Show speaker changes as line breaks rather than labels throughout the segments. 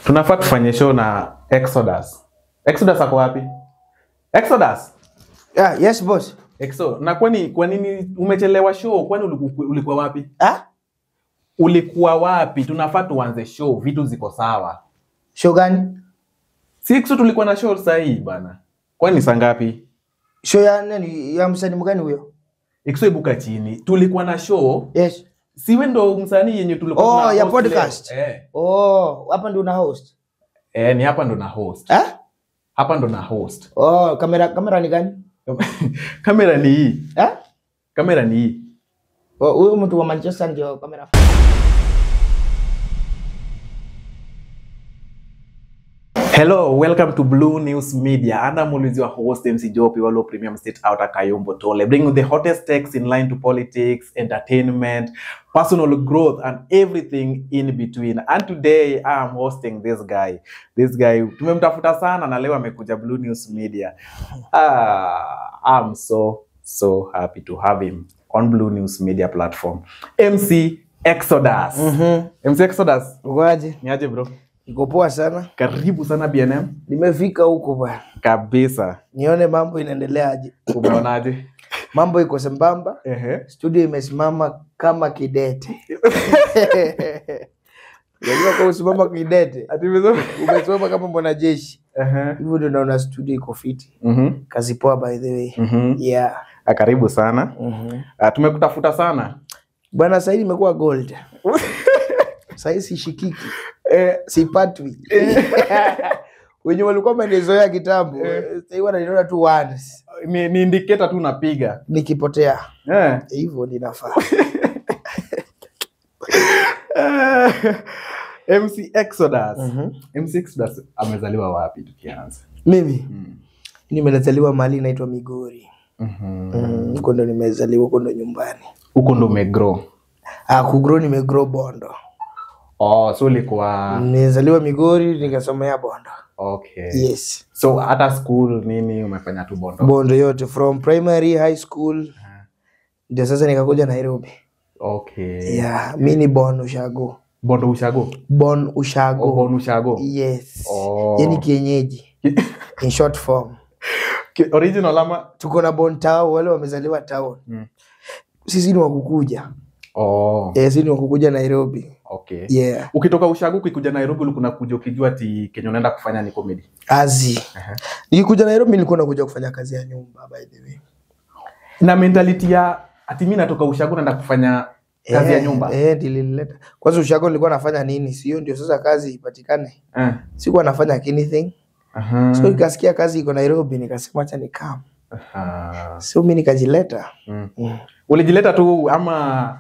Tunafaa tufanye show na Exodus. Exodus ako wapi? Exodus.
Yeah, yes boss.
Exo, na kwani kwa nini umechelewa show? Kwani ulikuwa wapi?
Ah?
Ulikuwa wapi? Tunafaa tuanze show, vitu ziko sawa.
Show gani?
Si Exo tulikuwa na show sasa hii bana. Kwani saa ngapi?
Show ya nani? Ya msanii mgani huyo?
Exo ibuka chini. Tulikuwa na show.
Yes.
Si wewe ndo msanii yenye tulikuwa
Oh,
tuna
ya
host
podcast.
leo. Eh.
Oh, hapa ndo una host.
Eh, ni hapa ndo na host.
Eh?
Hapa ndo na host.
Oh, kamera ni gani?
Kamera ni hii.
Eh?
Kamera ni hii.
Oh, huyo mtu wa Manchester ndio kamera.
Hello, welcome to Blue News Media. And I'm always your host, MC Jopi, Walo Premium State Outer Kayombo Tole, bringing you the hottest takes in line to politics, entertainment, personal growth, and everything in between. And today, I'm hosting this guy. This guy, tumemtafuta sana na leo amekuja Blue News Media. I'm so happy to have him on Blue News Media platform. MC Exodus. MC Exodus.
Ukoaje?
Niaje bro?
Niko poa sana.
Karibu sana BNM.
Nimefika huko bwana.
Kabisa.
Nione mambo inaendeleaje.
Umeonaje?
Mambo iko sambamba.
Ehe.
Studio imesimama kama kidete. Unajua kwa usimama kidete.
Ati umesema?
Umesimama kama mwanajeshi.
Ehe.
Hivyo ndio naona studio iko fiti. Kazi poa by the way. Yeah.
Karibu sana. Tumekutafuta sana.
Bwana sasa hivi imekuwa gold. Sasa sishikiki. Sipatwi. Wenye walikuwa wamenizoea kitambo, sasa hivi wananiona tu once.
Ni indicator tu napiga.
Nikipotea. Hivyo ninafaa.
MC Exodus. MC Exodus amezaliwa wapi tukianza?
Mimi nimezaliwa mahali inaitwa Migori. Huko ndo nimezaliwa, huko ndo nyumbani.
Huko ndo umegrow?
Kugrow nimegrow Bondo.
Oh, so ulikuwa
nimezaliwa Migori nikasomea Bondo.
Okay.
Yes.
So hata school nini umefanya tu Bondo?
Bondo yote from primary, high school. Ndio sasa nikakuja Nairobi.
Okay.
Yeah, mimi ni Bon Ushago.
Bondo Ushago?
Bon Ushago.
Oh, Bon Ushago.
Yes.
Oh.
Yaani kienyeji. In short form.
Original ama
tuko na Bon Town, wale wamezaliwa town. Sisi ni wakukuja.
Oh.
Sisi ni wakukuja Nairobi.
Okay.
Yeah.
Ukitoka Ushago ukikuja Nairobi ulikuwa unakuja ukijua ati Kenya unaenda kufanya ni comedy?
Azi. Nikikuja Nairobi nilikuwa nakuja kufanya kazi ya nyumba by the way.
Na mentality ya ati mimi natoka Ushago naenda kufanya kazi ya nyumba.
Nilileta. Kwanza Ushago nilikuwa nafanya nini? Sio ndio sasa kazi ipatikane. Sikuwa nafanya anything. So nikasikia kazi iko Nairobi nikasema acha nikam. So mimi nikajileta.
Ulijileta tu ama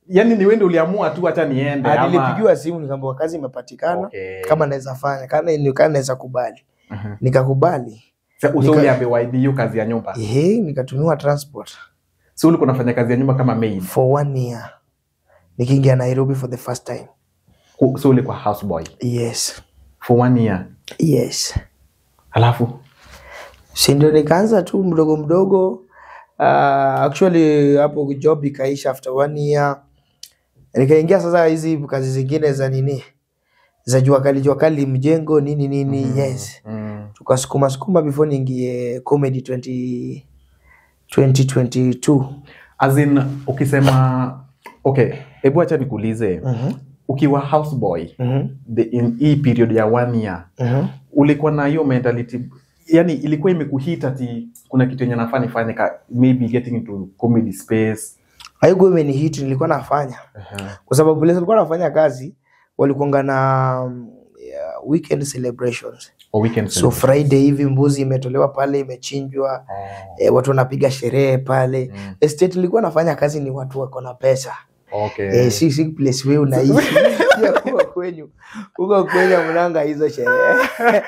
yani ni wewe ndio uliamua tu acha niende ama?
Nilipigiwa simu nikaambiwa kazi imepatikana. Kama naweza fanya, kama naweza kubali. Nikakubali.
Sasa uliambiwa hiyo kazi ya nyumba?
Nikatumiwa transport.
So ulikuwa unafanya kazi ya nyumba kama maid?
For 1 year. Nikiingia Nairobi for the first time.
So ulikuwa houseboy?
Yes.
For 1 year?
Yes.
Halafu?
Si ndio nikaanza tu mdogo mdogo. Actually hapo job ikaisha after 1 year. Nikaingia sasa hizi kazi zingine za nini? Za jua kali mjengo nini nini. Yes. Tukasukuma sukuma before niingie comedy 2022.
As in ukisema okay, hebu acha nikuulize. Ukiwa houseboy in hii period ya 1 year, ulikuwa na hiyo mentality, yani ilikuwa imekuhit ati kuna kitu yenye nafaa nifanye, maybe getting into comedy space?
Haikuwa imenihit, nilikuwa nafanya. Kwa sababu vile nilikuwa nafanya kazi, walikuwa na weekend celebrations.
Oh, weekend
so Friday hivi mbuzi imetolewa pale, imechinjwa. Watu wanapiga sherehe pale. Estate nilikuwa nafanya kazi ni watu wako na pesa.
Okay.
Si place wewe unaishi. Huko kwenyu. Huko kwenyu mnanga hizo sherehe.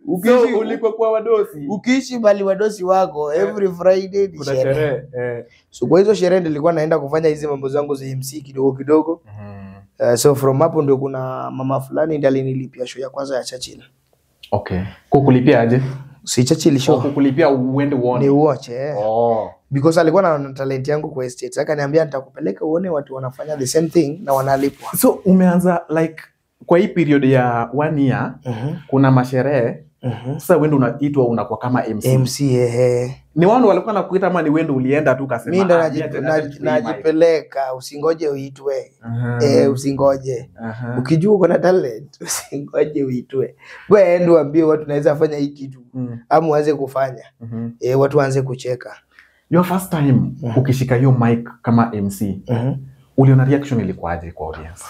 Ukiishi ulikuwa kwa wadosi.
Ukiishi bali wadosi wako every Friday ni sherehe. So kwa hizo sherehe nilikuwa naenda kufanya hizi mambo zangu za MC kidogo kidogo. So from hapo ndio kuna mama fulani ndiye alinilipia show ya kwanza ya Churchill.
Okay. Kukulipia aje?
Si Churchill show.
Kukulipia uende uone.
Ni watch
Oh.
Because alikuwa na talent yangu kwa estate. Akaniambia nitakupeleka uone watu wanafanya the same thing na wanalipwa.
So umeanza like Kwa hii period ya one year kuna masherehe. Sasa wewe ndio unaitwa, unakuwa kama MC.
MC, ehe.
Ni wao walikuwa nakuita ama ni wewe ndio ulienda tu ukasema,
Mi ndo
"Ah,
najipeleka, usingoje uitwe. Eh, usingoje. Ukijua uko na talent, usingoje uitwe. Wewe enda uambie watu naweza fanya hii kitu ama uanze kufanya. Eh, watu waanze kucheka.
Your first time ukishika hiyo mic kama MC, uliona reaction ilikuwaje kwa audience?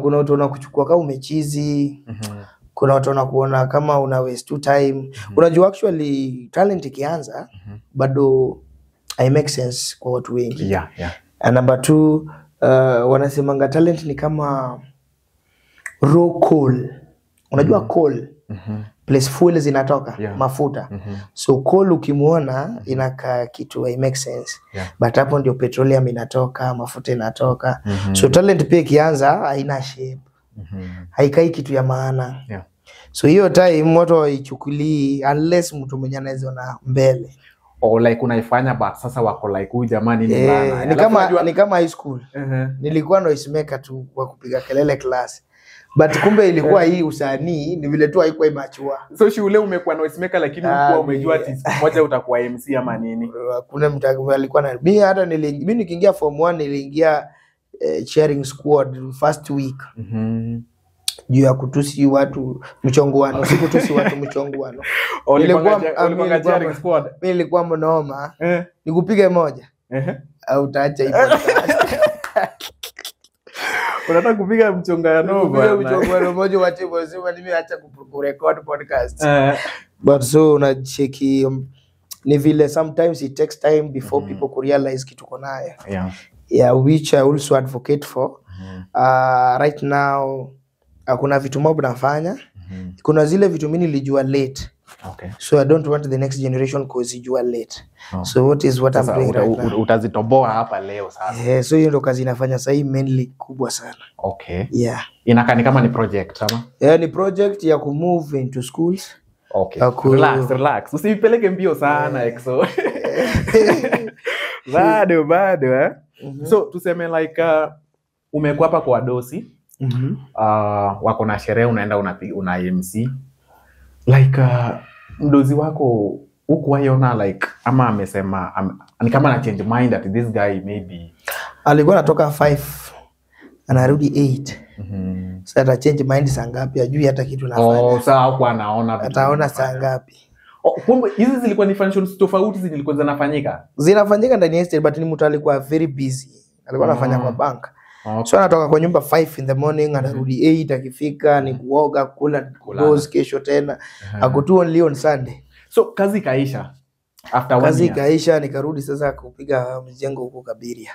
Kuna watu wanakuchukua kama umechizi. Kuna watu wanakuona kama una waste tu time. Unajua actually talent ikianza bado hai make sense kwa watu wengi. And number two, wanasemanga talent ni kama raw coal. Unajua coal, place fuel zinatoka, mafuta. So coal ukimuona inakaa kitu hai make sense. But hapo ndio petroleum inatoka, mafuta inatoka. So talent pia ikianza haina shape. Haikai kitu ya maana. So hiyo time watu hawaichukulii unless mtu mwenye anaweza ona mbele.
Or like unaifanya but sasa wako like, huyu jamani ni
Eh,
bana.
ni
Alafu
kama
unajua
ni kama high school. Nilikuwa noisemaker tu wa kupiga kelele class. But kumbe ilikuwa hii usanii ni vile tu haikuwa imachua.
So shule umekuwa noisemaker lakini
Ah,
hukuwa umejua ati siku moja utakuwa MC ama nini?
Hakuna mtu alikuwa na mimi, hata mimi nikiingia form 1 niliingia cheering squad first week juu ya kutusi watu mchongoano, si kutusi watu mchongoano.
Ulikuwa cheering squad.
Mimi nilikuwa mnoma. Nikupige moja au utaacha hii podcast?
Unataka kupiga mchongano
Nikupige
bwana.
mchongoano moja uache hivyo, sema nimeacha kurecord podcast. But so unacheki, ni vile sometimes it takes time before people could realize kitu uko nayo. Yeah, which I also advocate for. Right now kuna vitu mob nafanya. Kuna zile vitu mimi nilijua late. So I don't want the next generation kuzijua late.
Oh.
So what is what I'm
Sasa
doing right now.
utazitoboa hapa leo sasa.
Yeah, so hiyo ndo kazi inafanya sahii mainly kubwa sana. Yeah.
Inakaa ni kama ni project ama?
Yeah, ni project ya kumove into schools.
Relax, relax. Usipeleke mbio sana, Exo. Bado bado, eh. So tuseme like umekuwa hapa kwa dosi. Wako na sherehe, unaenda una MC. Like mdozi wako hukuwaiona like ama amesema ni kama ana change mind that this guy maybe?
Alikuwa anatoka 5 anarudi 8. Sasa ata change mind saa ngapi? Ajui hata kitu nafanya.
Oh, sasa hakuwa anaona vitu
Ataona saa
vinafanya.
ngapi?
Oh, kumbe hizi zilikuwa ni functions tofauti zilikuwa zinafanyika.
Zinafanyika ndani ya estate, but ni mtu alikuwa very busy. Alikuwa anafanya kwa bank. So anatoka kwa nyumba 5 in the morning, anarudi 8, akifika ni kuoga, kula,
Kulala.
goes kesho tena. Ako tu only on Sunday.
So kazi ikaisha after one
Kazi
year.
ikaisha, nikarudi sasa kupiga mjengo huko Kabiria.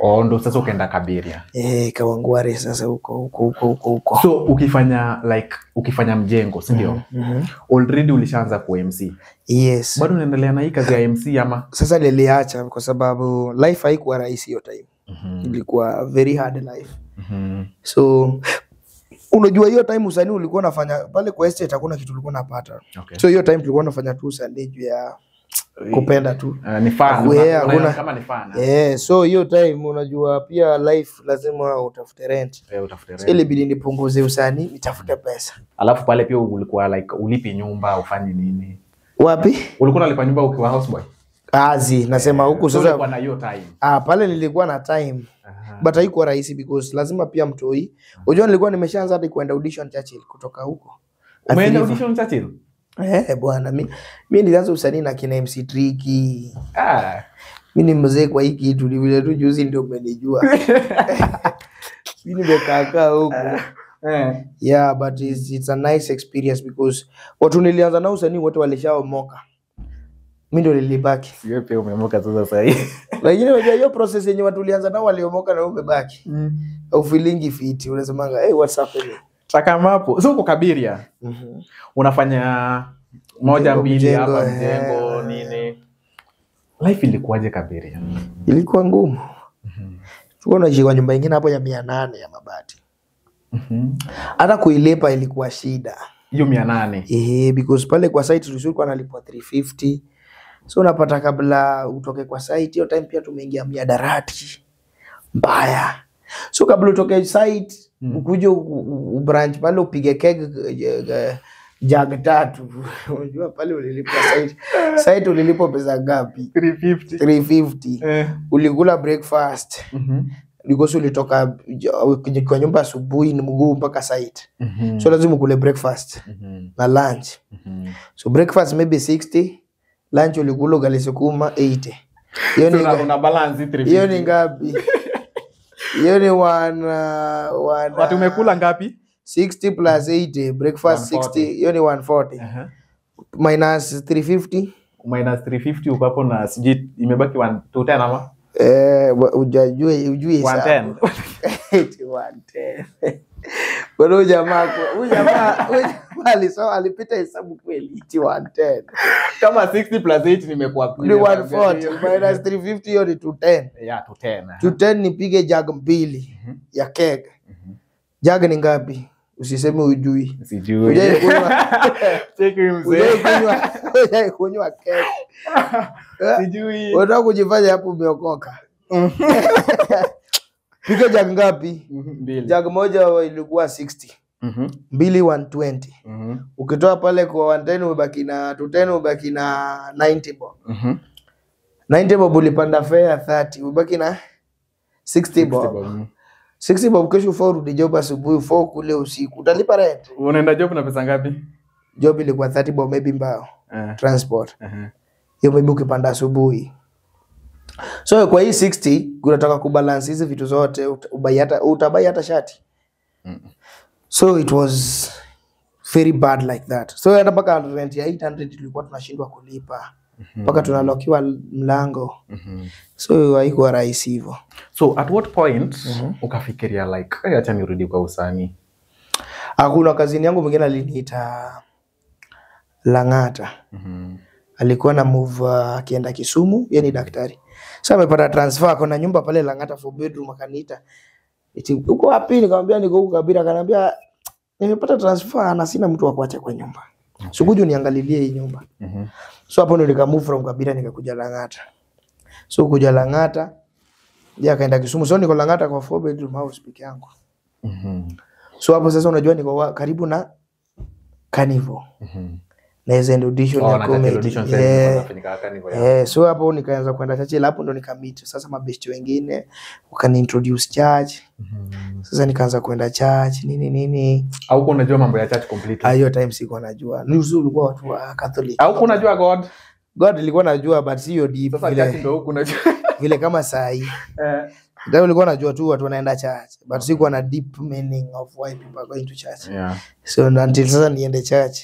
Oh, ndo sasa ukaenda Kabiria.
Eh, Kawangware sasa huko huko huko huko huko.
So ukifanya like ukifanya mjengo, si ndio? Already ulishaanza ku MC.
Yes.
Bado unaendelea na hii kazi ya MC ama?
Sasa niliacha kwa sababu life haikuwa rahisi hiyo time. Ilikuwa very hard life. So unajua hiyo time usanii ulikuwa unafanya pale kwa estate hakuna kitu ulikuwa unapata. So hiyo time tulikuwa tunafanya tu usanii juu ya kupenda tu.
Ni fun.
Yeah,
Kama ni fun.
Eh, so hiyo time unajua pia life lazima utafute rent.
Eh, utafute
So
rent.
ilibidi nipunguze usanii nitafute pesa.
Alafu pale pia ulikuwa like ulipi nyumba ufanye nini?
Wapi?
Ulikuwa unalipa nyumba ukiwa houseboy?
Azi, nasema huku
So
sasa.
ulikuwa na hiyo time.
Ah, pale nilikuwa na time. But haikuwa rahisi because lazima pia mtoi. Unajua nilikuwa nimeshaanza hadi kuenda audition Churchill kutoka huko.
Umeenda
Athi River.
audition Churchill?
Eh, bwana mi nilianza usanii na kina MC Tricky. Mi ni mzee kwa hii kitu, ni vile tu juzi ndio umenijua. Mi nimekaakaa huku. Yeah, but it's a nice experience because watu nilianza nao usanii wote walishaomoka. Mi ndo nilibaki.
Wewe pia umeomoka sasa sasa.
Lakini unajua hiyo process yenye watu ulianza nao waliomoka na wewe umebaki. Au feeling fit, unasemanga, "Hey, what's happening?"
Chakamapo. So uko Kabiria. Unafanya moja
Mjengo,
mbili
mjengo,
hapa
eh.
mjengo nini. Life ilikuwaje Kabiria?
Ilikuwa ngumu. Tulikuwa tunaishi kwa nyumba ingine hapo ya 800 ya mabati. Hata kuilipa ilikuwa shida.
Hiyo 800.
Eh, because pale kwa site tulikuwa nalipwa 350. So unapata kabla utoke kwa site hiyo time pia tumeingia miadarati mbaya. So kabla utoke site ukuje branch pale upige keg jug tatu. Unajua pale ulilipwa site. Site ulilipwa pesa ngapi?
350.
350. Ulikula breakfast. Because ulitoka kwa nyumba asubuhi ni mguu mpaka site. So lazima ukule breakfast na lunch. So breakfast maybe 60, lunch ulikula ugali sukuma 80. Hiyo
So
ni
una balance 350.
Hiyo ni ngapi? Hiyo ni one, one,
Watu umekula ngapi?
60 plus 80, breakfast
140.
60, hiyo ni 140. Minus 350.
Minus 350 uko hapo na sijui imebaki 1 210 ama?
Hujajua, hujui hesabu.
110.
Eti 110. Bwana huyu jamaa huyu jamaa alisoma, alipita hesabu kweli, eti 110.
Kama 60 plus 8 nimekuwa
Ni 140 minus 350, hiyo ni 210.
Yeah, 210.
210 nipige jug mbili ya keg. Jug ni ngapi? Usiseme hujui.
Sijui.
Hujai kunywa.
Cheki huyu mzee.
Hujai kunywa keg.
Sijui.
Unataka kujifanya hapo umeokoka. Piga jug ngapi?
Mbili.
Jug moja ilikuwa 60. Mbili 120. Ukitoa pale kwa 110 ubaki na 210, ubaki na 90 bob. 90 bob ulipanda fare 30, ubaki na 60 bob.
Bob.
60 bob, kesho ufaa urudi job asubuhi, ufaa kule usiku. Utalipa rent.
Unaenda job na pesa ngapi?
Job ilikuwa 30 bob, maybe mbao. Transport. Hiyo maybe ukipanda asubuhi. So kwa hii 60 unataka kubalance hizi vitu zote, utabuy hata shati. So it was very bad like that. So hata mpaka rent ya 800 tulikuwa tunashindwa kulipa. Mpaka tunalokiwa mlango. So haikuwa rahisi hivyo.
So at what point ukafikiria like, hey, acha nirudi kwa usanii?
Hakuna, kazini yangu mwingine aliniita Lang'ata. Alikuwa na move akienda Kisumu, yeye ni daktari. Sasa amepata transfer, ako na nyumba pale Lang'ata four bedroom, akaniita. Eti uko wapi? Nikamwambia niko huko Kabira. Akaniambia nimepata transfer na sina mtu wa kuacha kwa nyumba. Okay. So kuja uniangalilie hii nyumba. So hapo ndo nika move from Kabira nikakuja Lang'ata. So kuja Lang'ata, yeye akaenda Kisumu. So niko Lang'ata kwa four bedroom house peke yangu. So hapo sasa unajua niko karibu na Carnival. Naweza enda audition
Oh,
ya
na
comedy.
audition sasa zinafanyika Carnival, yeah.
Eh, so hapo nikaanza kwenda church, hapo ndo nikameet sasa mabeshte wengine wakani introduce church. Sasa nikaanza kwenda church nini nini.
Au unajua mambo ya church completely?
Ah, hiyo time sikuwa najua. Ni uzuri ulikuwa watu wa Catholic.
Au unajua God?
God nilikuwa najua but sio deep
Sasa church
vile,
ndio huku unajua.
vile kama saa hii. Ndio nilikuwa najua tu watu wanaenda church but sikuwa na deep meaning of why people are going to church. So until sasa niende church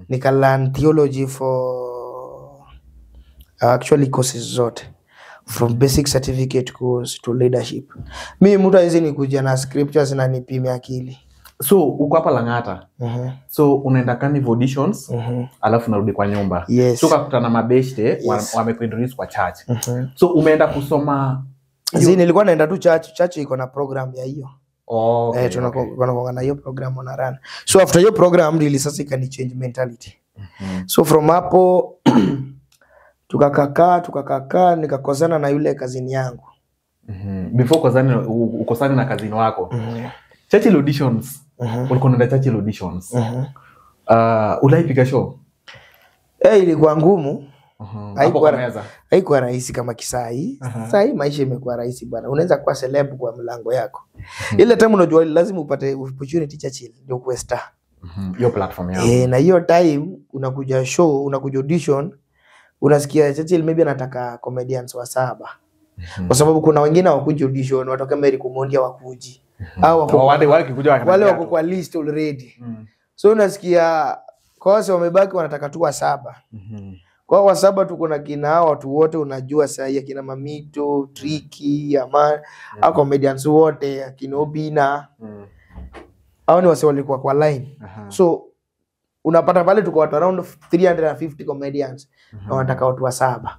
nika learn theology for actually courses zote from basic certificate course to leadership. Mi mtu hawezi nikuja na scriptures na nipime akili.
So uko hapa Lang'ata. So unaenda Carnival auditions alafu unarudi kwa nyumba.
Yes.
So ukakutana mabeshte wamekuintroduce kwa church. So umeenda kusoma
Zi nilikuwa naenda tu church, church iko na program ya hiyo.
Oh, okay,
Eh, tunakuwa na hiyo program on run. So after hiyo program really sasa ikani change mentality. So from hapo tukakakaa tukakakaa nikakosana na yule kazini yangu.
Before ukosane na kazini wako. Churchill auditions. Ulikuwa unaenda Churchill auditions. Ulaipiga show?
Eh, ilikuwa ngumu.
Hapo
Haikuwa
kwa meza.
Haikuwa rahisi kama kisai. Saa hii maisha imekuwa rahisi bwana. Unaweza kuwa celeb kwa mlango yako. Ile time unajua lazima upate opportunity Churchill ndio kuwe star.
Hiyo platform yao.
Eh, na hiyo time unakuja show, unakuja audition, unasikia Churchill maybe anataka comedians wa saba. Kwa sababu kuna wengine hawakuji audition, watoke Mary Kumondi hawakuji. Au wako
Oh, wale wakikuja
wale
wanaingia
wako
tu.
kwa list already. So unasikia kosa wamebaki wanataka tu wa saba. Kwa wa saba tuko na kina hao watu wote unajua sahi akina Mamito, Tricky, Aman, au comedians wote akina Obina, hao ni wase walikuwa kwa line. So unapata pale tuko watu around 350 comedians na wanataka watu wa saba.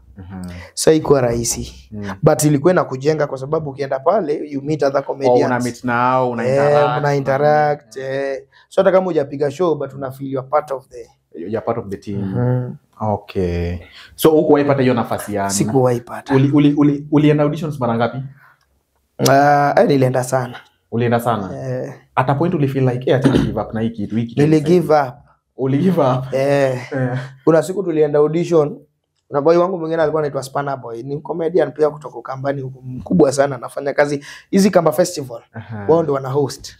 Sasa ikuwa rahisi. But ilikuwa na kujenga kwa sababu ukienda pale you meet other
Oh,
comedians.
una meet nao, una
Eh,
interact.
mna interact. So hata kama hujapiga show but una feel you are part of the
You're part of the team. Okay. So hukuwahi pata hiyo nafasi yani?
Sikuwahi pata.
Ulienda auditions mara ngapi?
Nilienda sana.
Ulienda sana. At a point ulifeel like, acha give up na hii kitu, hii kitu.
Nili give up.
Uli give up.
Kuna siku tulienda audition na boy wangu mwingine alikuwa anaitwa Spanner Boy, ni comedian pia kutoka Ukambani mkubwa sana, anafanya kazi hizi Kamba Festival. Wao ndio wana host.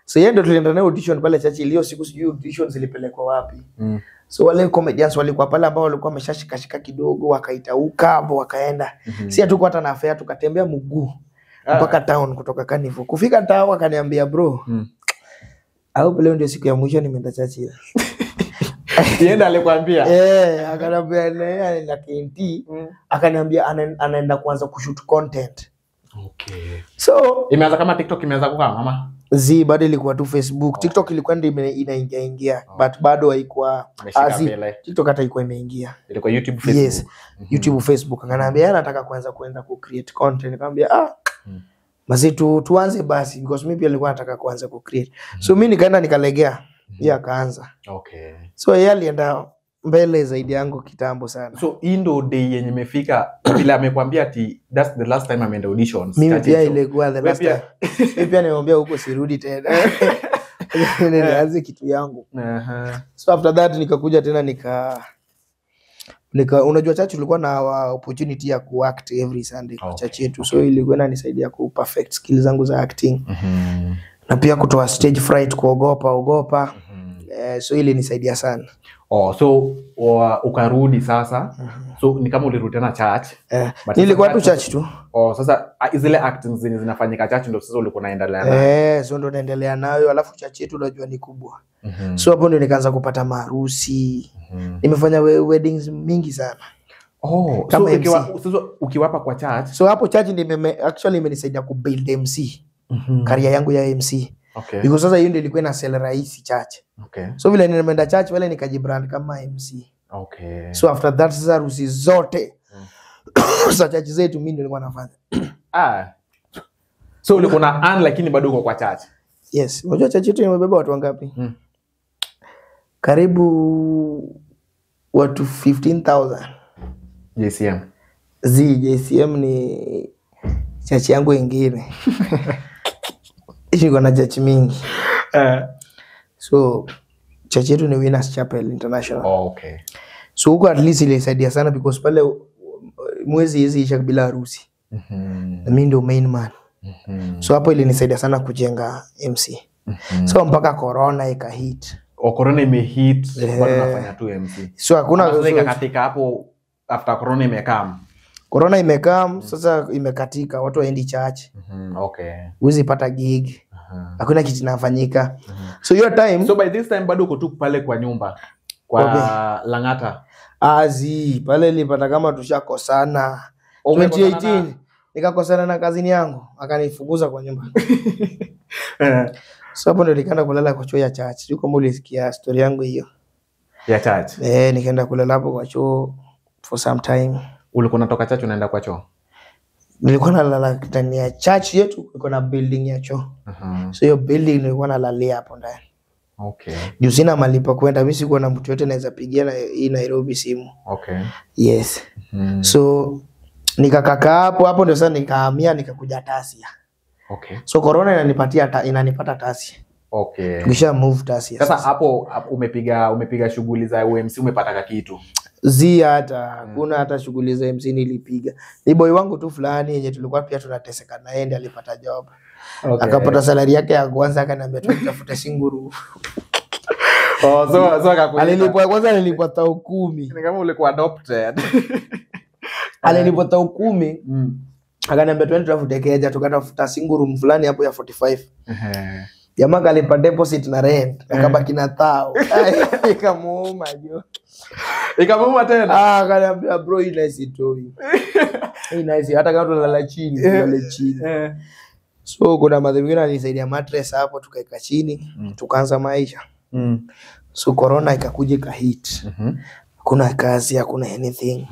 So yeye ndio tulienda naye audition pale Churchill. Hiyo siku sijui audition zilipelekwa wapi. So wale comedians walikuwa pale ambao walikuwa wameshashikashika kidogo, wakaitauka hapo wakaenda. Si hatukuwa hata na fare, tukatembea mguu mpaka town kutoka Carnival. Kufika town akaniambia bro, au leo ndio siku ya mwisho nimeenda Churchill.
Yeye alikwambia?
Akaniambia naye anaenda KNT, akaniambia anaenda kuanza kushoot content. So
imeanza kama TikTok imeanza kukaa mama?
Zi bado ilikuwa tu Facebook. TikTok ilikuwa ndio inaingia ingia, but bado haikuwa TikTok hata ilikuwa imeingia.
Ilikuwa YouTube, Facebook.
Yes. YouTube, Facebook. Akaniambia anataka kuanza kuenda ku create content. Nikamwambia basi tuanze basi, because mimi pia nilikuwa nataka kuanza ku create. So mimi nikaenda nikalegea. Yeye akaanza. So yeye alienda mbele zaidi yangu kitambo sana.
So hii ndo day yenye imefika vile amekwambia ati that's the last time ameenda auditions.
Mimi pia ilikuwa the last time. Mimi pia nimemwambia huko sirudi tena. Nianze kitu yangu. So after that nikakuja tena nika unajua church tulikuwa na opportunity ya kuact every Sunday kwa church yetu. So ilikuwa inanisaidia ku perfect skills zangu za acting. Na pia kutoa stage fright, kuogopa. So ili nisaidia sana.
So ukarudi sasa. So ni kama ulirudi tena church.
Nilikuwa tu church tu.
Sasa zile acting zinafanyika church ndio sasa ulikuwa unaendelea nayo.
So ndio naendelea nayo. Alafu church yetu unajua ni kubwa. So hapo ndio nikaanza kupata maharusi. Nimefanya weddings mingi sana. Kama
So ukiwapa kwa church.
So hapo church ndio actually imenisaidia ku build MC. Career yangu ya MC. Because sasa hiyo ndio ilikuwa ina sell rahisi church. So vile nimeenda church wale nikajibrand kama MC. So after that sasa harusi zote za church zetu mimi ndio nilikuwa nafanya.
So ulikuwa na earn lakini bado uko kwa church.
Yes. Unajua church yetu imebeba watu wangapi? Karibu watu 15,000.
JCM.
JCM ni church yangu nyingine. Iko na church mingi. So church yetu ni Winners Chapel International. So huko at least ilisaidia sana because pale mwezi hizi isha bila harusi. Na mimi ndio main man. So hapo ilinisaidia sana kujenga MC. So mpaka corona ikahit.
Corona imehit, bado nafanya tu MC.
So hakuna
ikakatika hapo after corona imekam.
Corona imekam, sasa imekatika, watu waendi church. Huwezi pata gig. Hakuna kitu kinafanyika. So your time,
so by this time bado uko tu pale kwa nyumba kwa Lang'ata.
Azi, pale nilipata kama tushakosana. 2018 nikakosana na kazini yangu, akanifukuza kwa nyumba. So hapo ndio nikaenda kulala kwa choo ya church. Sio kama ulisikia story yangu hiyo.
Ya church.
Nikaenda kulala hapo kwa choo for some time.
Ulikuwa unatoka church unaenda kwa choo?
Nilikuwa nalala ndani ya church yetu, kulikuwa na building ya choo. So hiyo building nilikuwa nalalia hapo ndani. Juu sina mahali pa kwenda, mimi sikuwa na mtu yote naweza pigia na hii Nairobi simu. Yes. So nikakakaa hapo, hapo ndio sasa nikahamia nikakuja Tasia. So corona inanipata Tasia. Tukisha move Tasia.
Sasa hapo umepiga shughuli za UMC, umepata kitu.
Zi hata kuna hata shughuli za MC nilipiga. Ni boy wangu tu fulani yenye tulikuwa pia tunateseka na yeye ndiye alipata job. Akapata salary yake ya kwanza akaniambia tutafute singuru.
So akakuita.
Alilipwa kwanza, alilipwa 10,000.
Ni kama ulikuwa adopted.
Alilipwa 10,000. Akaniambia twende tutafute keja, tukatafuta singuru fulani hapo ya 45. Jamaa kalipa deposit na rent, akabaki na 1,000. Ikamuuma jo.
Ikamuuma tena.
Akaniambia bro, hii nice itoi. Hii nice hata kama tunalala chini, tulale chini. So kuna madhe mwingine alinisaidia mattress hapo, tukaeka chini, tukaanza maisha. So corona ikakuja ikahit. Hakuna kazi, hakuna anything.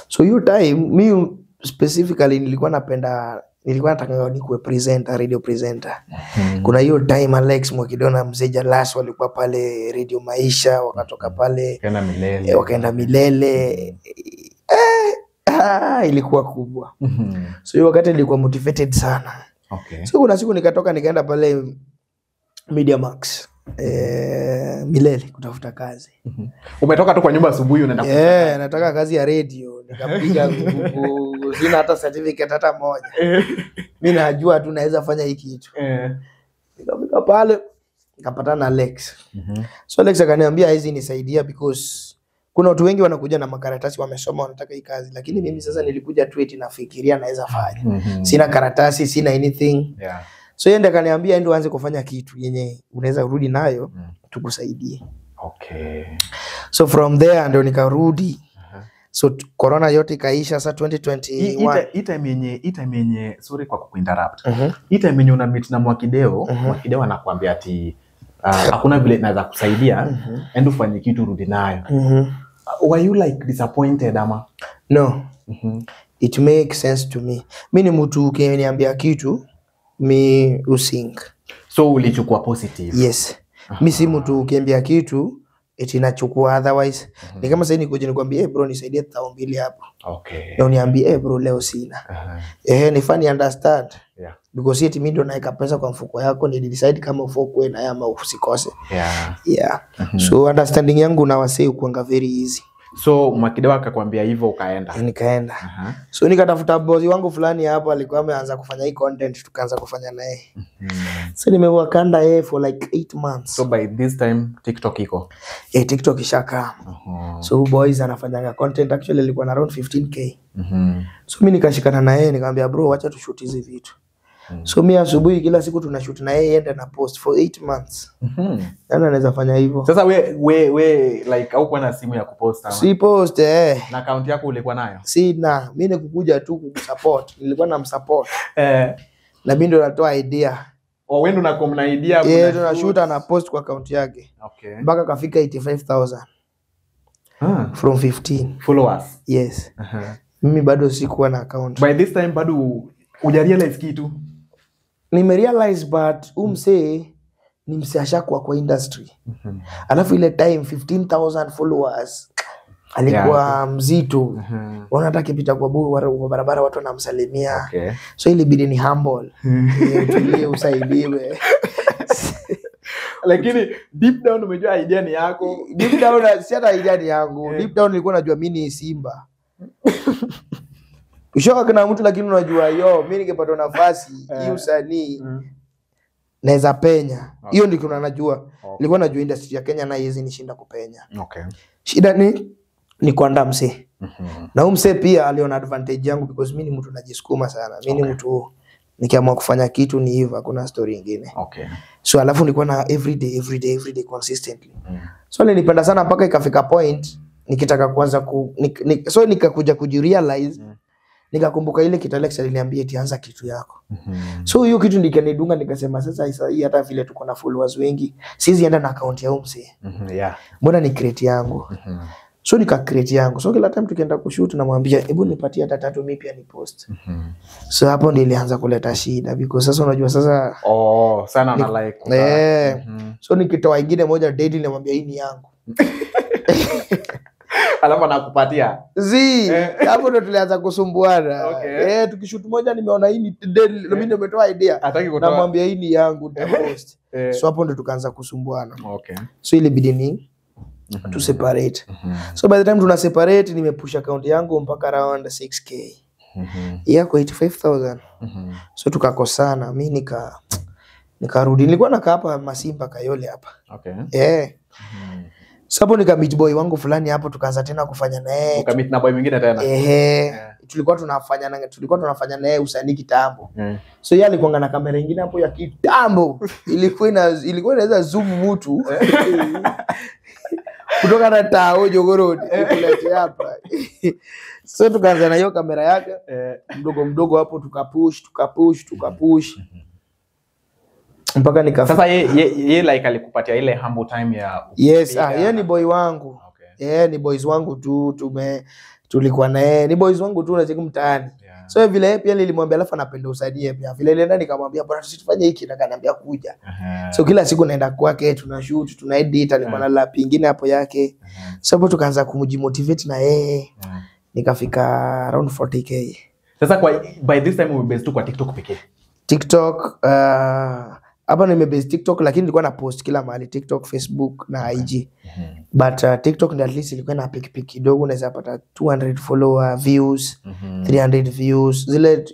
So hiyo time mi specifically nilikuwa napenda, nilikuwa nataka nikuwe presenter, radio presenter. Kuna hiyo time Alex Mwakidona, Mzee Jalas walikuwa pale Radio Maisha, wakatoka pale
wakaenda Milele.
Wakaenda Milele. Ilikuwa kubwa. So hiyo wakati nilikuwa motivated sana. So kuna siku nikatoka nikaenda pale Media Max Milele kutafuta kazi.
Umetoka tu kwa nyumba asubuhi unaenda
Yeah, nataka kazi ya radio. Nikapiga Google, sina hata certificate hata moja. Mimi najua tu naweza fanya hii kitu. Nikafika pale nikapatana na Alex. So Alex akaniambia hizi nisaidia because kuna watu wengi wanakuja na makaratasi wamesoma wanataka hii kazi, lakini mimi sasa nilikuja tu eti nafikiria naweza fanya. Sina karatasi, sina anything. So yeye ndiye akaniambia ndio aanze kufanya kitu yenye unaweza rudi nayo tukusaidie. So from there ndio nikarudi. So corona yote ikaisha sasa 2021.
Hii time yenye sorry kwa kukuinterrupt. Hii time yenye una meet na Mwakideo, Mwakideo anakuambia ati hakuna vile naweza kusaidia, enda ufanye kitu rudi nayo. Were you like disappointed ama?
No. It makes sense to me. Mi ni mtu ukiniambia kitu mi usink.
So ulichukua positive.
Yes. Mi si mtu ukiambia kitu eti nachukua otherwise. Ni kama sasa nikuje nikwambie, hey bro nisaidie 2,000 hapo. Na uniambie, hey bro leo sina. Ni funny understand. Because eti mimi ndo naeka pesa kwa mfuko yako, ni decide kama ufuko na ama usikose. So understanding yangu na wasee kuanga very easy.
So Mwakideo akakwambia hivyo ukaenda.
Nikaenda. So nikatafuta boss wangu fulani hapo alikuwa ameanza kufanya hii content, tukaanza kufanya naye. So nimekuwa kanda yeye for like 8 months.
So by this time TikTok iko.
TikTok ishakaa. So boys anafanyanga content actually alikuwa na around 15k. So mimi nikashikana na yeye nikamwambia bro acha tushoot hizi vitu. So mimi asubuhi kila siku tunashoot na yeye enda na post for 8 months. Nani anaweza fanya hivyo?
Sasa we like haukuwa na simu ya kupost ama?
Si post
Na account yako ulikuwa nayo?
Sina, mimi nikukuja tu kukusupport. Nilikuwa namsupport. Na mimi ndo natoa idea.
Oh, wewe ndo unakuwa na idea
tunashoot na post kwa account yake. Mpaka kafika 85,000. From 15
followers.
Yes. Mimi bado sikuwa na account.
By this time bado hujarealize kitu.
Nimerealize but msee ni msee ashakuwa kwa industry. Alafu ile time 15,000 followers alikuwa mzito. Unaona hata akipita kwa barabara watu wanamsalimia. So ilibidi ni humble. Utulie usaidiwe.
Lakini deep down umejua idea ni yako.
Deep down si hata idea ni yangu. Deep down nilikuwa najua mimi ni Simba. Ushoka kuna mtu lakini unajua yo mimi ningepata nafasi hii usanii naweza penya. Hiyo ndio najua. Nilikuwa najua industry ya Kenya na hizi nishinda kupenya. Shida ni kuandaa msee. Na huyu msee pia aliona advantage yangu because mimi ni mtu najisukuma sana. Mimi ni mtu nikiamua kufanya kitu ni hivyo, hakuna story nyingine. So alafu nilikuwa na every day consistently. So nilipenda sana mpaka ikafika point nikitaka kuanza so nikakuja kujirealize. Nikakumbuka ile kitu Alex aliniambia eti anza kitu yako. So hiyo kitu nikanidunga nikasema sasa hii hata vile tuko na followers wengi, siwezi enda na account ya msee. Mbona ni create yangu? So nika create yangu. So kila time tukienda kushoot namwambia hebu nipatie hata 3 mimi pia ni post. So hapo ndio ilianza kuleta shida because sasa unajua sasa
sana na like.
So nikitoa ingine moja daily namwambia hii ni yangu.
Alafu anakupatia.
Zi, hapo ndo tulianza kusumbuana. Tukishoot moja nimeona hii ni daily, mimi nimetoa idea. Namwambia hii ni yangu nita post. So hapo ndo tukaanza kusumbuana. So ilibidi ni to separate. So by the time tuna separate nimepush account yangu mpaka around 6k. Yako 85,000. So tukakosana, mimi nikarudi. Nilikuwa nakaa hapa Masimba Kayole hapa. So hapo nika meet boy wangu fulani hapo tukaanza tena kufanya naye.
Uka meet na boy mwingine tena?
Tulikuwa tunafanya naye usanii kitambo. So yeye alikuwa na kamera nyingine hapo ya kitambo. Ilikuwa inaweza zoom mtu. Kutoka na tao jogoroni kulete hapa. So tukaanza na hiyo kamera yake mdogo mdogo hapo tukapush mpaka nikafika.
Sasa ye like alikupatia ile humble time ya
yes, yeye ni boy wangu. Ni boys wangu tu, tulikuwa na yeye. Ni boys wangu tu unacheki mtaani. So vile pia nilimwambia alafu anapenda usanii pia. Vile nilienda nikamwambia bwana tusifanye hiki na akaniambia kuja. So kila siku naenda kwake tuna shoot, tuna edit, alikuwa na lap nyingine hapo yake. So hapo tukaanza kumjimotivate na yeye. Nikafika around 40K.
Sasa kwa by this time umebase tu kwa TikTok pekee?
TikTok, hapa nimebase TikTok, lakini nilikuwa na post kila mahali, TikTok, Facebook na IG. But TikTok ndio at least ilikuwa na pick pick kidogo, unaweza pata 200 follower views, 300 views. Zile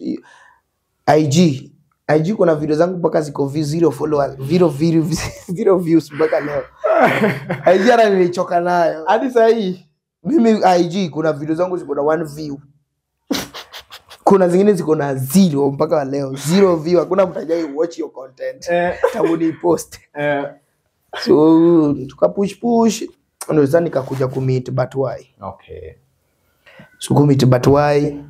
IG kuna video zangu mpaka ziko zero followers, zero views mpaka leo. IG hata nilichoka nayo.
Hadi saa hii.
Mimi IG kuna video zangu ziko na 1 view. Kuna zingine ziko na 0 mpaka leo. 0 view, hakuna mtu hajai watch your content. Tangu ni post. So tuka push push, ndio sasa nikakuja kumeet Batwai.
Okay.
So kumeet Batwai.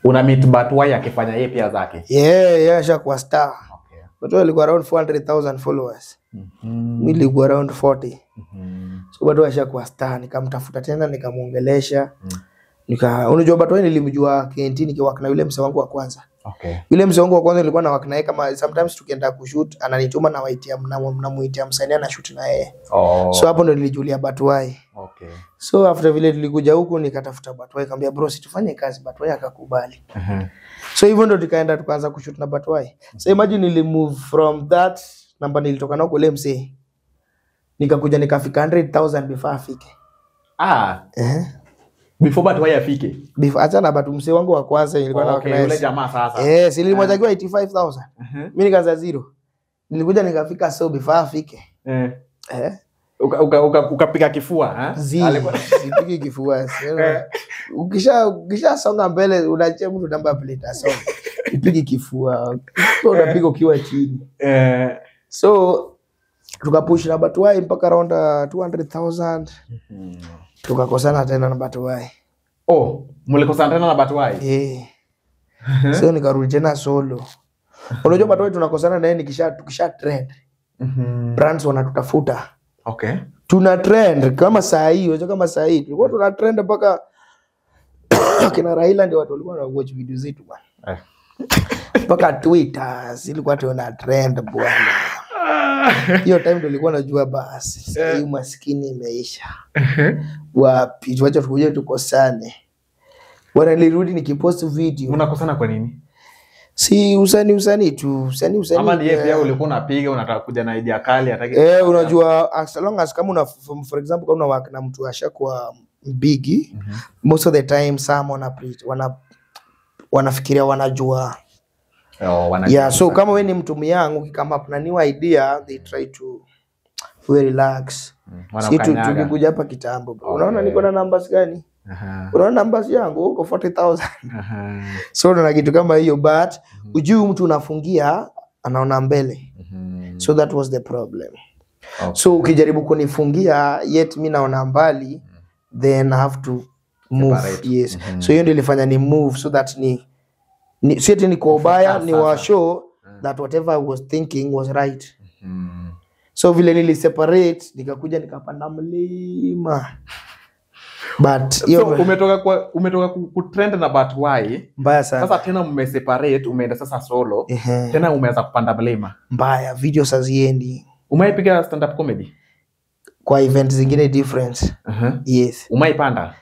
Una meet Batwai akifanya yeye pia zake.
Yeah, ashakuwa star.
Okay.
Batwai alikuwa around 400,000 followers. Mimi nilikuwa around 40. So Batwai ashakuwa star, nikamtafuta tena nikamuongelesha. Unajua Batwai nilimjua KNT nikiwork na yule msee wangu wa kwanza.
Okay.
Yule msee wangu wa kwanza nilikuwa na work naye, kama sometimes tukienda kushoot ananituma na waitia mnamuitia msanii ana shoot na yeye.
Oh.
So hapo ndo nilijulia Batwai.
Okay.
So after vile tulikuja huku nikatafuta Batwai, nikamwambia bro, si tufanye kazi. Batwai akakubali. So hivyo ndo tukaenda tukaanza kushoot na Batwai. So imagine nili move from that namba nilitoka nao kule msee, nikakuja nikafika 100,000 before afike.
Before Batwai afike.
Before acha na Batu msee wangu wa kwanza nilikuwa na
Okay, yule jamaa sasa.
Yes, nilimwachagiwa 85,000. Mimi nikaanza zero. Nilikuja nikafika so before afike.
Ukapiga kifua, ha?
Sipigi kifua. Ukisha songa mbele unaachia mtu namba plate asonge. Ipigi kifua. So unapiga ukiwa chini. So tukapush na Batwai mpaka around 200,000. Tukakosana tena na Batwai.
Oh, mlikosana tena na Batwai?
So nikarudi tena solo. Unajua Batwai tunakosana naye tukisha trend. Brands wanatutafuta.
Okay.
Tuna trend kama saa hii, unajua kama saa hii tulikuwa tuna trend mpaka kina Raila ndio watu walikuwa wana watch video zetu bwana. Mpaka Twitter zilikuwa tuna trend bwana. Hiyo time ndio nilikuwa najua basi sasa hii maskini imeisha. Wapi tuache tukuje tukosane. Bwana nilirudi nikipost video.
Mnakosana kwa nini?
Si usani tu, usani.
Ama ni yeye pia ulikuwa unapiga unataka kuja na idea kali hataki.
Unajua as long as kama una for example kama una work na mtu ashakuwa big, most of the time some wanafikiria wanajua.
Oh, wanajua.
Yeah, so kama wewe ni mtu myangu ukikama up na new idea they try to we relax. Si tulikuja hapa kitambo. Okay. Unaona niko na numbers gani? Unaona numbers yangu huko 40,000. So na kitu kama hiyo, but ujui mtu unafungia anaona mbele. So that was the problem.
Okay.
So ukijaribu kunifungia yet mimi naona mbali, then I have to move.
Separate.
Yes. So hiyo ndio ilifanya ni move so that ni si eti ni kwa ubaya, ni wa show that whatever I was thinking was right. So vile nili separate nikakuja nikapanda mlima. But
so, umetoka ku trend na Batwai
mbaya sana.
Sasa tena mmeseparate, umeenda sasa solo. Tena umeanza kupanda mlima.
Mbaya, video haziendi.
Umeipiga stand up comedy?
Kwa event zingine different. Yes.
Umeipanda?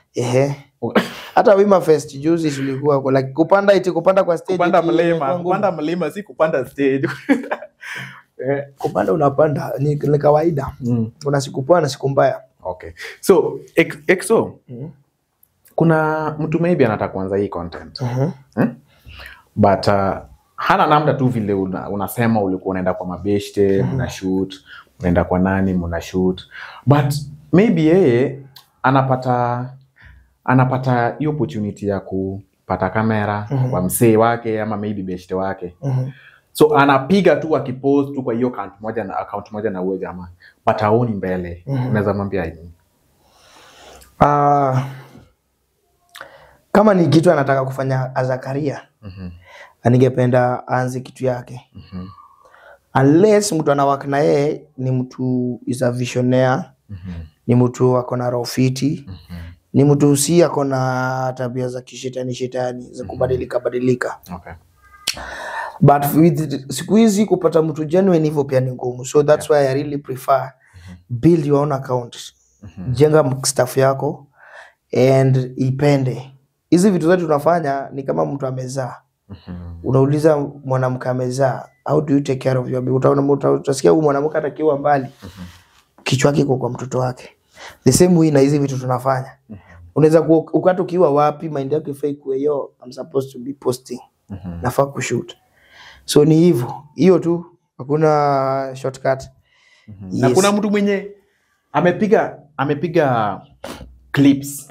Hata Wima Fest juzi tulikuwa kwa like kupanda iti kupanda kwa stage.
Kupanda mlima, kupanda mlima si kupanda stage.
Kupanda unapanda ni kawaida. Kuna siku poa na siku mbaya.
Okay. So XO, kuna mtu maybe anataka kuanza hii content. But hana namna tu vile unasema ulikuwa unaenda kwa mabeshte, mna shoot, unaenda kwa nani, mna shoot. But maybe yeye anapata hiyo opportunity ya kupata kamera kwa msee wake ama maybe beshte wake. So anapiga tu akipost tu kwa hiyo account moja na huyo jamaa. But haoni mbele. Unaweza mwambia nini?
Kama ni kitu anataka kufanya as a career, ningependa aanze kitu yake. Unless mtu ana work na yeye ni mtu is a visionary, ni mtu ako na roho fiti, ni mtu si ako na tabia za kishetani shetani za kubadilika badilika.
Okay.
But with siku hizi kupata mtu genuine hivyo pia ni ngumu. So that's why I really prefer build your own account. Jenga staff yako. And ipende. Hizi vitu zote tunafanya ni kama mtu amezaa. Unauliza mwanamke amezaa, how do you take care of your baby? Utaona utasikia huyu mwanamke atakiwa mbali. Kichwa kiko kwa mtoto wake. The same way na hizi vitu tunafanya. Unaweza ukati ukiwa wapi, mind yako ifai kuwe yo, I'm supposed to be posting. Nafaa kushoot. So ni hivyo. Hiyo tu, hakuna shortcut.
Na kuna mtu mwenye amepiga clips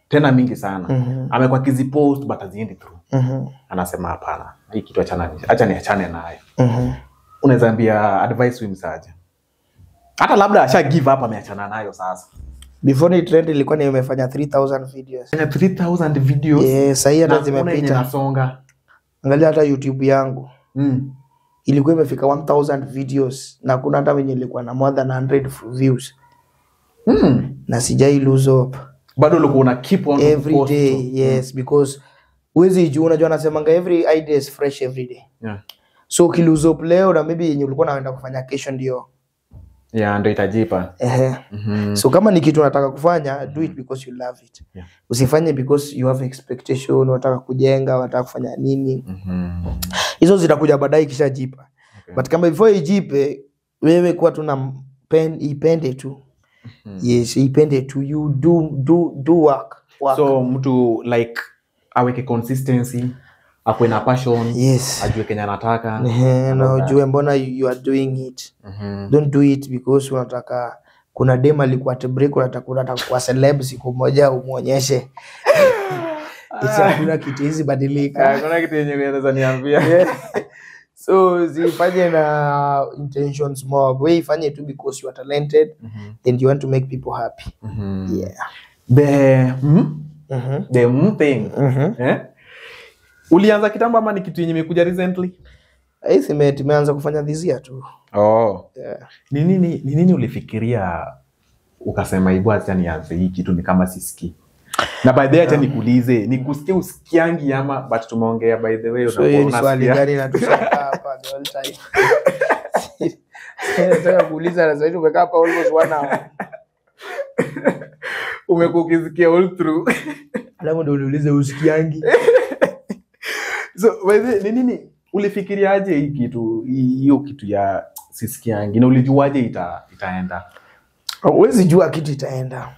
tena mingi sana. Amekuwa akizipost but haziendi through. Anasema hapana, hii kitu acha niachane nayo. Unaweza ambia advice huyu msaja? Hata labda asha give up, ameachana nayo sasa.
Before ni trend ilikuwa nimefanya 3000 videos.
Fanya 3000 videos.
Yeah, sahii hata
Na hakuna yenye
zimepita.
inasonga.
Angalia hata YouTube yangu. Ilikuwa imefika 1000 videos na kuna hata wenye ilikuwa na more than 100 views. Na sijai lose hope.
Bado ulikuwa una keep on
Every
post
day,
tu.
yes, because huwezi jua, unajua nasemanga every idea is fresh every day. So ukilose hope leo na maybe yenye ulikuwa unaenda kufanya kesho ndio.
Yeah, ndio itajipa.
Ehe. So kama ni kitu unataka kufanya, do it because you love it. Usifanye because you have expectation, unataka kujenga, unataka kufanya nini. Hizo zitakuja baadaye ikishajipa. But kama before ijipe, wewe kuwa tu na pen, ipende tu. Yes, ipende tu. You do work. Work.
So mtu like aweke consistency, akuwe na passion, ajue kenye anataka.
Ehe, na ujue mbona you are doing it. Don't do it because unataka kuna dem alikuwa at break, unataka kuwa celeb siku moja umuonyeshe. It's hakuna kitu hizi badilika.
Kuna kitu yenye unaweza niambia.
So zifanye na intentions more. Wewe ifanye tu because you are talented and you want to make people happy. Yeah.
The the thing. Eh? Ulianza kitambo ama ni kitu yenye imekuja recently?
Hii tumeanza kufanya this year tu.
Oh.
Yeah.
Ni nini ulifikiria ukasema hivyo acha nianze hii kitu ni kama sisikii? Na by the way acha nikuulize, nikusikie usikiangi ama but tumeongea by the way
So hiyo ni
unakuwa
swali
unasikia.
gani natusaka hapa the whole time? Nataka kuuliza na sasa umekaa hapa almost 1 hour.
Umekuwa ukisikia all through.
Alafu ndio uniulize usikiangi.
So by the way, ni nini ulifikiriaje hii kitu hiyo kitu ya sisikiangi na ulijuaje itaenda?
Huwezi jua kitu itaenda.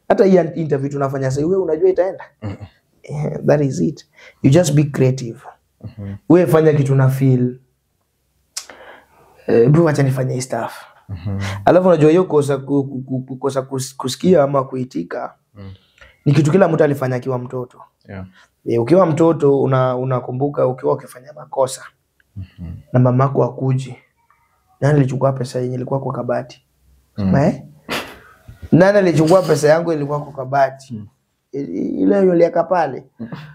Hata hii interview tunafanya sasa, wewe unajua itaenda? Yeah, that is it. You just be creative. Wewe fanya kitu na feel. Bro, acha nifanye hii stuff. Alafu unajua hiyo kosa kusikia ama kuitika ni kitu kila mtu alifanya akiwa mtoto. Ukiwa mtoto unakumbuka ukiwa ukifanya makosa na mamako akuji. Nani alichukua pesa yenye ilikuwa kwa kabati? Nani alichukua pesa yangu ilikuwa kwa kabati? Ile uliweka pale.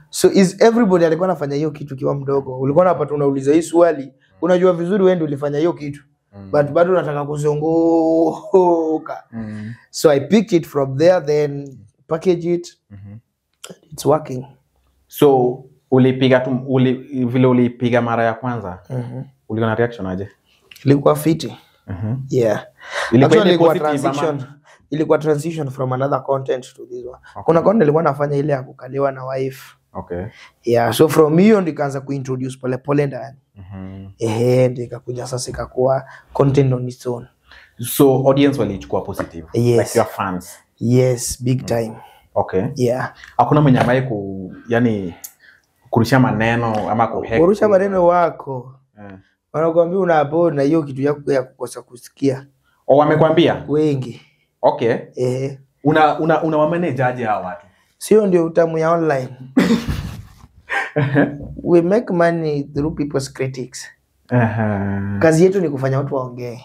So is everybody alikuwa anafanya hiyo kitu kiwa mdogo. Ulikuwa unapata unauliza hii swali, unajua vizuri wewe ndio ulifanya hiyo kitu. But bado unataka kuzunguka. So I picked it from there, then package it. It's working.
So ulipiga tu vile ulipiga mara ya kwanza. Ulikuwa na reaction aje?
Ilikuwa fiti. Yeah.
Ilikuwa
Actually,
ile
ilikuwa
positive ama?
transition. Ilikuwa transition from another content to this one. Kuna content nilikuwa nafanya ile ya kukaliwa na wife. Yeah, so from hiyo nikaanza kuintroduce pole pole ndani. Ehe, ndio ikakuja sasa ikakuwa content on its own.
So audience walichukua positive.
Yes.
Like your fans.
Yes, big time. Yeah.
Hakuna mwenye ambaye kurusha maneno ama kuhack.
Kurusha maneno wako. Wanakuambia unapona hiyo kitu yako ya kukosa kusikia.
Oh, wamekwambia?
Wengi.
Una wamanage aje hawa watu?
Sio ndio utamu ya online. We make money through people's critics. Kazi yetu ni kufanya watu waongee.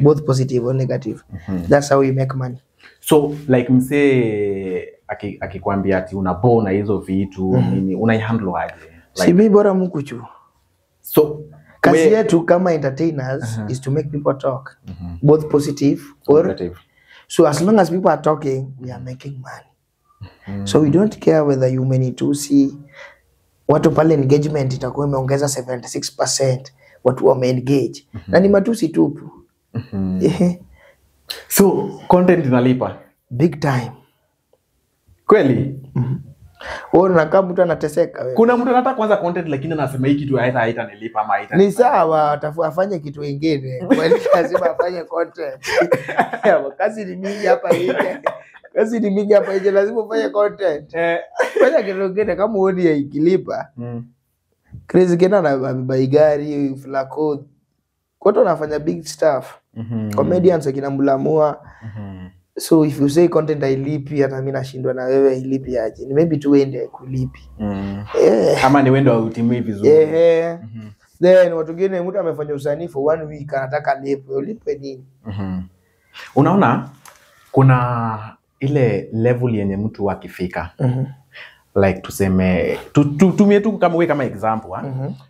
Both positive or negative. That's how we make money.
So like msee akikwambia ati una bore na hizo vitu nini, unaihandle aje?
Si mimi bora mkuchu.
So
kazi yetu kama entertainers is to make people talk. Both positive or
negative.
So as long as people are talking, we are making money. So we don't care whether you many to see watu pale engagement itakuwa imeongeza 76%, watu wame engage. Na ni matusi tupu.
So content inalipa
Big time.
Kweli?
Wewe unakaa mtu anateseka wewe.
Kuna mtu anataka kuanza content lakini anasema hii kitu haitanilipa ama haita.
Ni sawa, afanye kitu kingine. Kwani lazima afanye content? Kazi ni mingi hapa nje. Kazi ni mingi hapa nje, lazima ufanye content. Fanya kitu kingine kama huoni ikilipa. Crazy Kennar amebuy gari, Flaqo. Watu wanafanya big stuff. Comedians akina Mulamwah. So if you say content hailipi, hata mimi nashindwa na wewe hailipi aje. Ni maybe tu uende kulipi.
Ama ni wendo hautimii vizuri.
Then watu wengine, mtu amefanya usanii for one week anataka lipwe. Ulipwe nini?
Unaona kuna ile level yenye mtu akifika, like tuseme tumie tu kama wewe kama example, ha?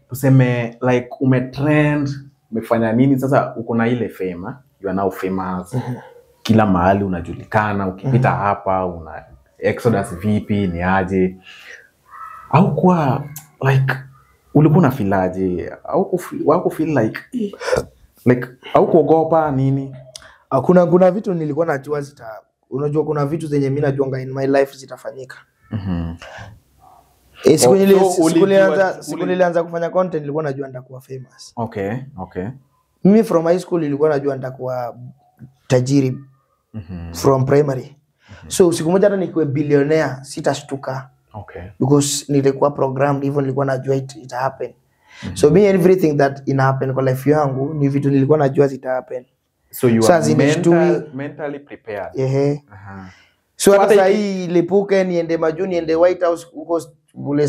Tuseme like umetrend, umefanya nini, sasa uko na ile fame, ha? You are now famous. Kila mahali unajulikana, ukipita hapa una Exodus vipi, ni aje? Au kwa like ulikuwa una feel aje? Au feel like like au kuogopa nini?
Ah, kuna vitu nilikuwa najua zita, unajua kuna vitu zenye mimi najuanga in my life zitafanyika. Siku
Oh, so
siku siku nilianza kufanya content nilikuwa najua nitakuwa famous. Mimi from high school nilikuwa najua nitakuwa tajiri from primary. So siku moja hata nikiwe billionaire sitashtuka because nilikuwa programmed hivyo, nilikuwa najua it happen. So me, everything that ina happen kwa life yangu ni vitu nilikuwa najua zita happen.
So you
Sasa
are mentally prepared.
Ehe. So hata
hata
saa hii ilipuke niende majuu, niende White House huko ule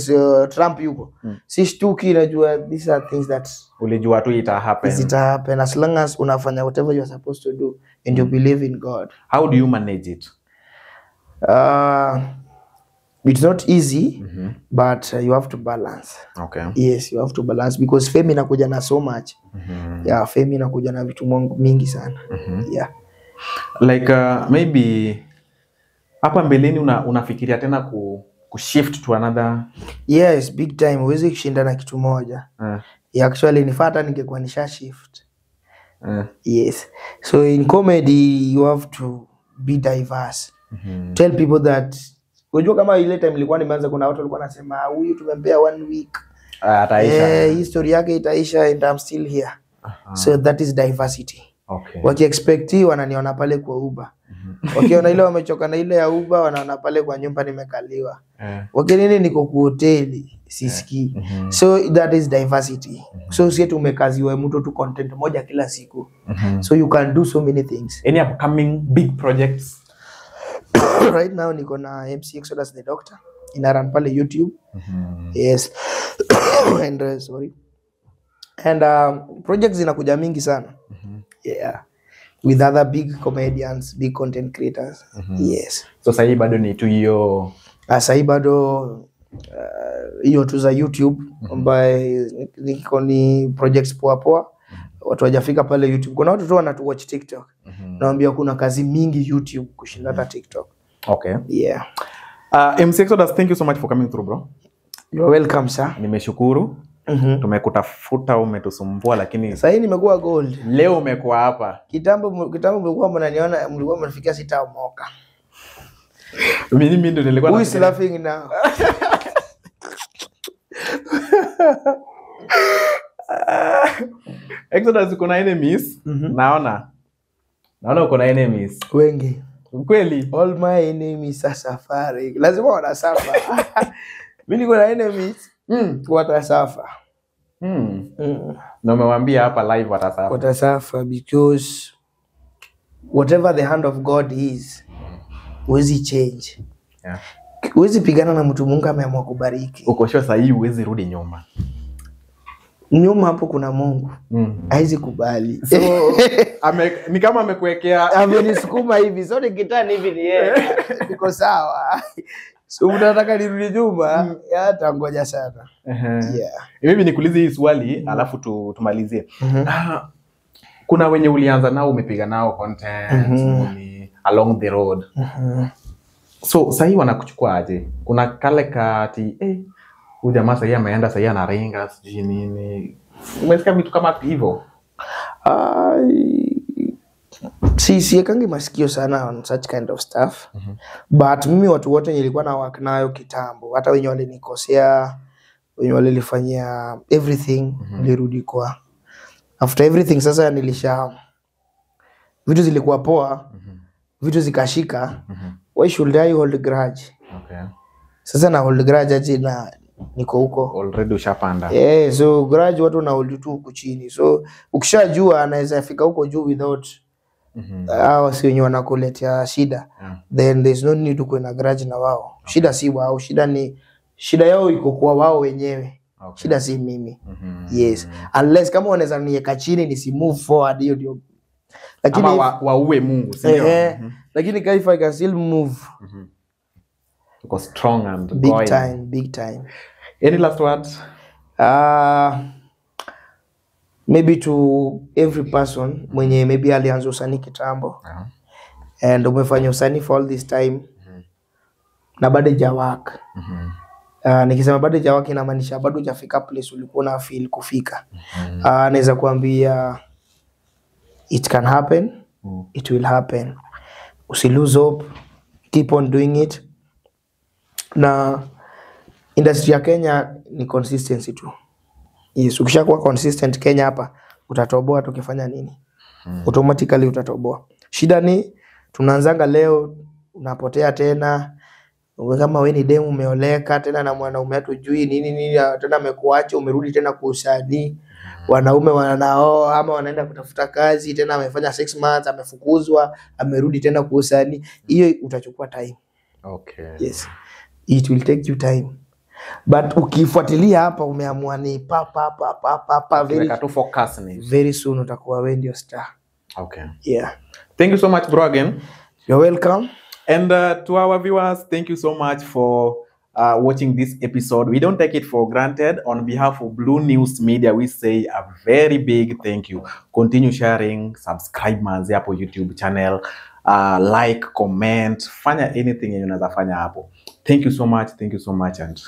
Trump yuko. Sishtuki, najua these are things that
Ulijua tu ita happen.
zita happen as long as unafanya whatever you are supposed to do and you believe in God.
How do you manage it?
It's not easy, but you have to balance. Yes, you have to balance because fame inakuja na so much. Yeah, fame inakuja na vitu mingi sana. Yeah.
Like maybe hapa mbeleni unafikiria tena ku shift to another?
Yes, big time. Huwezi kushinda na kitu moja. Yeah, actually nifaa hata ningekuwa nisha shift. Yes. So in comedy you have to be diverse. Tell people that, unajua kama ile time nilikuwa nimeanza, kuna watu walikuwa wanasema, "Ah, huyu tumempea one week."
Ah, ataisha.
Eh, hii story yake itaisha and I'm still here. So that is diversity. Wakiexpect hii wananiona pale kwa Uber. Wakiona ile wamechoka na ile ya Uber, wanaona pale kwa nyumba nimekaliwa. Wakinini niko kwa hoteli sisikii. So that is diversity. So si eti umekaziwa mtu tu content moja kila siku. So you can do so many things.
Any upcoming big projects?
Right now niko na MC Exodus the Doctor. Ina run pale YouTube. Yes. And sorry. And projects zinakuja mingi sana. Yeah. With other big comedians, big content creators. Yes.
So sahii bado ni tu hiyo?
Sasa hii bado hiyo tu za YouTube ambaye niko ni projects poa poa. Watu wajafika pale YouTube. Kuna watu tu wanatu watch TikTok. Naambia kuna kazi mingi YouTube kushinda hata TikTok. Yeah.
MC Exodus, thank you so much for coming through, bro.
You're welcome, sir.
Nimeshukuru. Tumekutafuta, umetusumbua, lakini
Sasa hii nimekuwa gold.
Leo umekuwa hapa.
Kitambo mlikuwa mnaniona, mlikuwa mnafikia sitaomoka.
Mimi ndo nilikuwa
Who is
nafikiria-
laughing now?
Exodus, uko na enemies? Naona. Naona uko na enemies.
Wengi.
Kweli?
All my enemies are suffering. Lazima wanasuffer. Mimi niko na enemies. Watasuffer.
Na umewaambia hapa live watasuffer.
Watasuffer because whatever the hand of God is, huwezi change. Huwezi pigana na mtu Mungu ameamua kubariki.
Uko sure sahii huwezi rudi nyuma?
Nyuma hapo kuna Mungu. Haizi kubali.
So ni kama amekuwekea
Amenisukuma hivi, so nikitani hivi ni yeye. Niko sawa. So unataka nirudi nyuma, hata ngoja sana. Yeah.
Mimi nikuulize hii swali alafu tumalizie. Ah, kuna wenye ulianza nao, umepiga nao content nini, along the road. So sahii wanakuchukua aje? Kuna kale kati huyu jamaa sahii ameenda, sahii anaringa sijui nini. Umesikia vitu kama hivyo?
Ai, Si siekangi masikio sana on such kind of stuff. But mimi watu wote nilikuwa na work nayo kitambo, hata wenye walinikosea, wenye walinifanyia everything, nilirudi kwa after everything. Sasa nilisha, vitu zilikuwa poa, vitu zikashika. Why should I hold grudge? Sasa na hold grudge aje na niko huko?
Already ushapanda.
Yeah, so grudge watu na hold tu huku chini. So ukishajua anaweza fika huko juu without hao si wenye wanakuletea shida, then there's no need kuwe na grudge na wao. Shida si wao, shida ni shida yao iko kwa wao wenyewe. Shida si mimi. Yes, unless kama wanaweza niweka chini nisi move forward, hiyo ndio, lakini
Ama waue Mungu, si ndio?
Eh, lakini if I can still move.
Uko strong and
Big
going.
time, big time.
Any last words?
Maybe to every person mwenye maybe alianza usanii kitambo and umefanya usanii for all this time na bado haijawork. Nikisema bado haijawork, inamaanisha bado hujafika place ulikuwa una feel kufika. Naweza kuambia it can happen, it will happen. Usi lose hope, keep on doing it. Na industry ya Kenya ni consistency tu. Yes, ukishakuwa consistent Kenya hapa, utatoboa. Tukifanya nini, automatically utatoboa. Shida ni tunaanzanga leo, unapotea tena. Uwe kama we ni demu umeoleka tena na mwanaume hatujui nini nini, tena amekuacha, umerudi tena kuusanii. Wanaume wanaoa ama wanaenda kutafuta kazi, tena amefanya 6 months, amefukuzwa, amerudi tena kuusanii. Hiyo utachukua time. Yes, it will take you time, but ukifuatilia hapa, umeamua ni pa pa pa pa pa pa, very,
Ukiweka tu focus ni.
Very soon utakuwa wewe ndio star. Yeah.
Thank you so much, bro, again.
You're welcome.
And to our viewers, thank you so much for watching this episode. We don't take it for granted. On behalf of Blue News Media, we say a very big thank you. Continue sharing, subscribe manze hapo YouTube channel, like, comment, fanya anything yenye unaweza fanya hapo. Thank you so much. Thank you so much and